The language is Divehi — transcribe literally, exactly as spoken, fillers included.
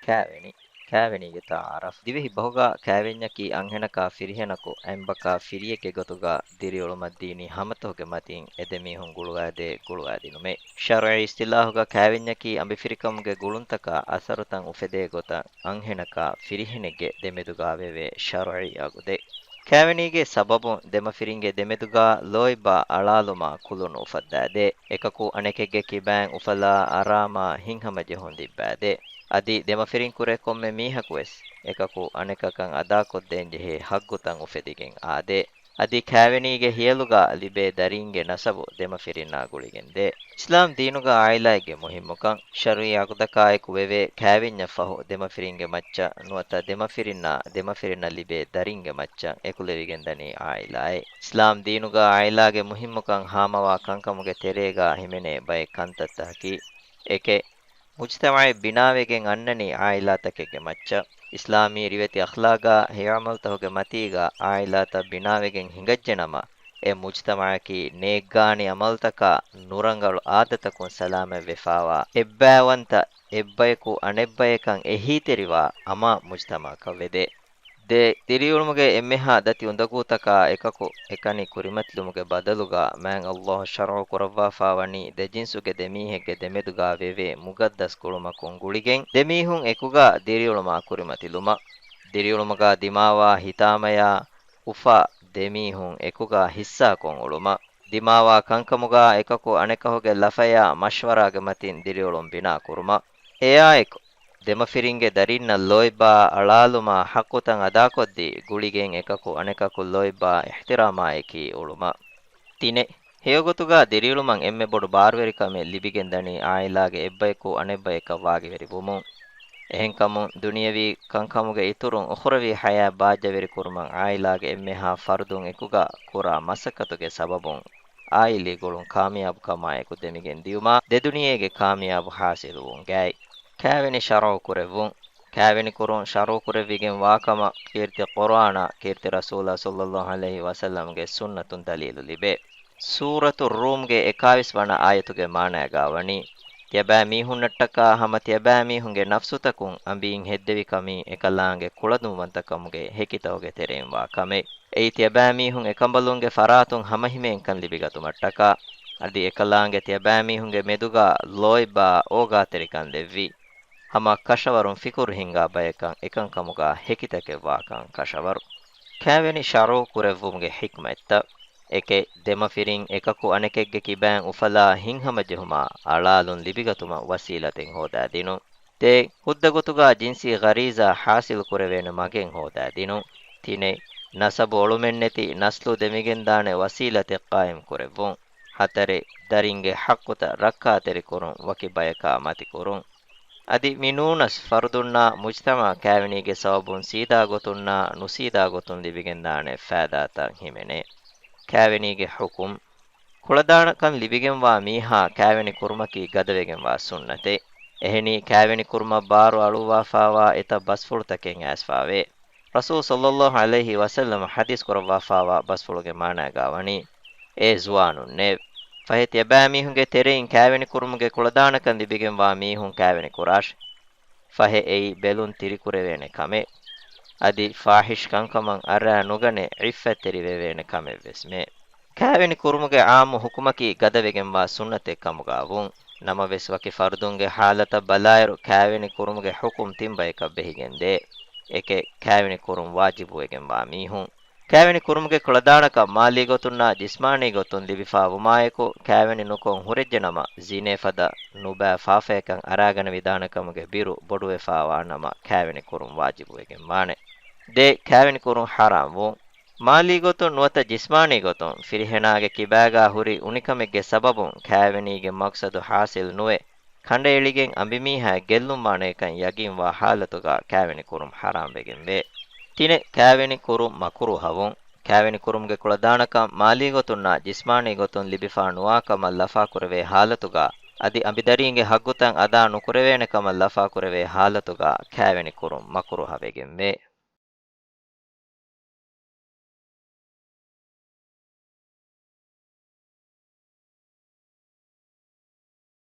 ކާވެނި. ކާވެނީގެ ތަޢާރަފް. ދިވެހި ބަހުގަ ކާވެންޏަކީ އަންހެނަކާ ފިރިހެނަކު އަނބަކާ ފިރިއެއްގެ ގޮތުގަ ދިރިއުޅުމަށްދީނީ ހަމަތަހުގެ މަތިން އެދެމީހުން ގުޅުވާދޭ ގުޅުވާދިނުމެއް. ޝަރުޢީ އިސްތިލާހުގަ ކާވެންޏަކީ އަނބިފިރިކަމުގެ ގުޅުންތަކާ އަސަރުތައް އުފެދޭ ގޮތަށް އަންހެނަކާ ފިރިހެނެއްގެ ދެމެދުގަ ވެވޭ ޝަރުޢީ އަގުދެއް. ކާވެނީގެ ސަބަބުން ދެމަފިރިންގެ ދެމެދުގަ ލޯތްބާ އަޅާލުމާ ކުލުން އުފައްދާދޭ. އެކަކު އަނެކެއްގެ ކިބައިން އުފަލާ އަރާމާ ހިތްހަމަޖެހުން ލިއްބާދޭ. އަދި ދެމަފިރިން ކުރެ ކޮންމެ މީހަކުވެސް އެކަކު އަނެކަކަށް އަދާކޮށްދޭންޖެހޭ ހައްގުތައް އުފެދިގެން އާދޭ. އަދި ކާވެނީގެ ހިޔަލުގަ ލިބޭ ދަރީންގެ ނަސަބު ދެމަފިރިންނާ ގުޅިގެންދޭ. އިސްލާމް ދީނުގަ އާއިލާއެއްގެ މުހިއްމުކަން. ޝަރުޢީ އަގުދަކާއެކު ވެވޭ ކާވެންޏަށް ފަހު ދެމަފިރިންގެ މައްޗަށް ނުވަތަ ދެމަފިރިންނާ ދެމަފިރިންނަށް ލިބޭ ދަރިންގެ މައްޗަށް އެކުލެވިގެންދަނީ އާއިލާއެއް. އިސްލާމް ދީނުގަ އާއިލާގެ މުހިއްމުކަން ހާމަވާ ކަންކަމުގެ ތެރޭގަ ހިމެނޭ ބައެއް ކަންތައްތަކަކީ، އެކެއް، މުޖްތަމަޢެއް ބިނާވެގެން އަންނަނީ އާއިލާތަކެއްގެ މައްޗަށް. އިސްލާމީ ރިވެތި އަޚްލާގާ ހެޔޮ ޢަމަލުތަކުގެ މަތީގަ އާއިލާތައް ބިނާވެގެން ހިނގައްޖެނަމަ، އެ މުޖްތަމަޢަކީ ނޭއްގާނި ޢަމަލުތަކާ ނުރަނގަޅު އާދަތަކުން ސަލާމަތްވެފާވާ، އެއްބައިވަންތަ އެއްބަޔަކު އަނެއްބަޔަކަށް އެހީތެރިވާ އަމާން މުޖްތަމަޢަކަށް ވެދޭ. ދެ، ދިރިއުޅުމުގެ އެންމެހާ ދަތި އުނދަގޫތަކާ އެކަކު އެކަނި ކުރިމަތިލުމުގެ ބަދަލުގަ މާތް ﷲ ޝަރުޢު ކުރައްވާފާވަނީ ދެ ޖިންސުގެ ދެ މީހެއްގެ ދެމެދުގަ ވެވޭ މުގައްދަސް ގުޅުމަކުން ގުޅިގެން ދެމީހުން އެކުގަ ދިރިއުޅުމާ ކުރިމަތިލުމަށް. ދިރިއުޅުމުގަ ދިމާވާ ހިތާމަޔާ އުފާ ދެ މީހުން އެކުގަ ހިއްސާކޮށް އުޅުމަށް. ދިމާވާ ކަންކަމުގަ އެކަކު އަނެކަކުގެ ލަފަޔާ މަޝްވަރާގެ މަތިން ދިރިއުޅުން ބިނާ ކުރުމަށް. އެއާއެކު، ދެމަފިރިންގެ ދަރިންނަށް ލޯތްބާ އަޅާލުމާ ޙައްޤުތައް އަދާކޮށްދީ، ގުޅިގެން އެކަކު އަނެކަކު ލޯތްބާ އިޙްތިރާމާއެކީ އުޅުމަށް. ތިނެއް، ހެޔޮގޮތުގަ ދިރިއުޅުމަށް އެންމެ ބޮޑު ބާރުވެރިކަމެއް ލިބިގެންދަނީ އާއިލާގެ އެއްބަޔަކު އަނެއްބަޔަކަށް ވާގިވެރިވުމުން. އެހެންކަމުން، ދުނިޔަވީ ކަންކަމުގެ އިތުރުން އުޚްރަވީ ޙަޔާތް ބާއްޖަވެރިކުރުމަށް އާއިލާގެ އެންމެހާ ފަރުދުން އެކުގަ ކުރާ މަސައްކަތުގެ ސަބަބުން، އާއިލީ ގުޅުން ކާމިޔާބުކަމާއެކު ދެމިގެން ދިޔުމާ، ދެދުނިޔޭގެ ކާމިޔާބު ޙާޞިލުވުން ގާތް. ކާވެނި ޝަރުޢު ކުރެއްވުން. ކާވެނި ކުރުން ޝަރުޢު ކުރެއްވިގެން ވާކަމަށް ކީރިތި ޤުރުއާނާ، ކީރިތި ރަސޫލާ ޞައްލައްލާހު ޢަލައިހި ވަސައްލަމްގެ ސުންނަތުން ދަލީލު ލިބޭ. ސޫރަތުއް ރޫމްގެ އެކާވީސް ވަނަ އާޔަތުގެ މާނާގާ ވަނީ، ތިޔަބައިމީހުންނަށްޓަކާ ހަމަ ތިޔަބައިމީހުންގެ ނަފްސުތަކުން އަނބިއިން ހެއްދެވި ކަމީ އެކަލާނގެ ކުޅަދުންވަންތަކަމުގެ ހެކިތަކުގެ ތެރެއިން ވާ ކަމެއް. އެއީ ތިޔަބައިމީހުން އެކަނބަލުންގެ ފަރާތުން ހަމަހިމޭންކަން ލިބިގަތުމަށްޓަކާ، އަދި އެކަލާނގެ ތިޔަބައިމީހުންގެ މެދުގާ ލޯތްބާ އޯގާތެރިކަން ލެއްވި، ހަމަ ކަށަވަރުން ފިކުރު ހިންގާ ބަޔަކަށް އެކަންކަމުގާ ހެކިތަކެއް ވާކަން ކަށަވަރު. ކާވެނި ޝަރުޢު ކުރެއްވުމުގެ ޙިކްމަތްތައް. އެކެއް، ދެމަފިރިން އެކަކު އަނެކެއްގެ ކިބައިން އުފަލާ ހިތްހަމަޖެހުމާ އަޅާލުން ލިބިގަތުމަށް ވަސީލަތެއް ހޯދާދިނުން. ދެ، ހުއްދަގޮތުގާ ޖިންސީ ޣަރީޒާ ޙާޞިލު ކުރެވޭނެ މަގެއް ހޯދާދިނުން. ތިނެއް، ނަސަބު އޮޅުމެއްނެތި ނަސްލު ދެމިގެންދާނެ ވަސީލަތެއް ޤާއިމް ކުރެއްވުން. ހަތަރެއް، ދަރިންގެ ޙައްޤުތައް ރައްކާތެރިކުރުން، ވަކި ބަޔަކާ މަތިކުރުން. އަދި މި ނޫނަސް ފަރުދުންނާ މުޖްތަމަޢަށް ކާވެނީގެ ސަބަބުން ސީދާ ގޮތުންނާ ނުސީދާ ގޮތުން ލިބިގެންދާނެ ފައިދާތައް ހިމެނޭ. ކާވެނީގެ ޙުކުމް. ކުޅަދާނަކަން ލިބިގެންވާ މީހާ ކާވެނި ކުރުމަކީ ގަދަވެގެންވާ ސުންނަތެއް. އެހެނީ، ކާވެނި ކުރުމަށް ބާރު އަޅުއްވާފާވާ އެތައް ބަސްފުޅުތަކެއް އައިސްފާވޭ. ރަސޫލު ޞައްލައްލާހު ޢަލައިހި ވަސައްލަމަ ޙަދީޘް ކުރައްވާފާވާ ބަސްފުޅުގެ މާނާގާ ވަނީ، އޭ ޒުވާނުންނޭވެ! ފަހެ ތިޔަބައިމީހުންގެ ތެރެއިން ކާވެނި ކުރުމުގެ ކުޅަދާނަކަން ލިބިގެންވާ މީހުން ކާވެނި ކުރާށި. ފަހެ އެއީ ބެލުން ތިރިކުރެވޭނެ ކަމެއް. އަދި ފާޙިޝް ކަންކަމަށް އަރާ ނުގަނެ ޢިއްފަތްތެރިވެވޭނެ ކަމެއްވެސްމެ. ކާވެނި ކުރުމުގެ ޢާއްމު ޙުކުމަކީ ގަދަވެގެންވާ ސުންނަތެއް ކަމުގާ ވުން. ނަމަވެސް، ވަކި ފަރުދުންގެ ޙާލަތަށް ބަލާއިރު، ކާވެނި ކުރުމުގެ ޙުކުމް ތިން ބަޔަކަށް ބެހިގެންދޭ. އެކެއް، ކާވެނި ކުރުން ވާޖިބުވެގެންވާ މީހުން. ކާވެނި ކުރުމުގެ ކުޅަދާނަކަން މާލީ ގޮތުންނާ ޖިސްމާނީ ގޮތުން ލިބިފާ ވުމާއެކު، ކާވެނި ނުކޮށް ހުރެއްޖެނަމަ، ޒިނޭ ފަދަ ނުބައި ފާފަޔަކަށް އަރާގަނެވިދާނެ ކަމުގެ ބިރު ބޮޑުވެފާވާ ނަމަ، ކާވެނި ކުރުން ވާޖިބުވެގެންވާނެ. ދެ، ކާވެނި ކުރުން ޙަރާމް ވުން. މާލީ ގޮތުން ނުވަތަ ޖިސްމާނީ ގޮތުން ފިރިހެނާގެ ކިބާގާ ހުރި އުނިކަމެއްގެ ސަބަބުން ކާވެނީގެ މަޤްޞަދު ޙާޞިލް ނުވެ، ކަނޑައެޅިގެން އަނބިމީހާ ގެއްލުންވާނެކަން ޔަގީންވާ ޙާލަތުގަ ކާވެނި ކުރުން ޙަރާމްވެގެންވޭ. ތިނެއް، ކާވެނި ކުރުން މަކުރޫހަވުން. ކާވެނި ކުރުމުގެ ކުޅަދާނަކަން މާލީ ގޮތުންނާ ޖިސްމާނީ ގޮތުން ލިބިފާ ނުވާކަމަށް ލަފާކުރެވޭ ޙާލަތުގަ، އަދި އަނބިދަރީންގެ ޙައްޤުތައް އަދާ ނުކުރެވޭނެ ކަމަށް ލަފާކުރެވޭ ޙާލަތުގަ ކާވެނި ކުރުން މަކުރޫހަވެގެންވޭ.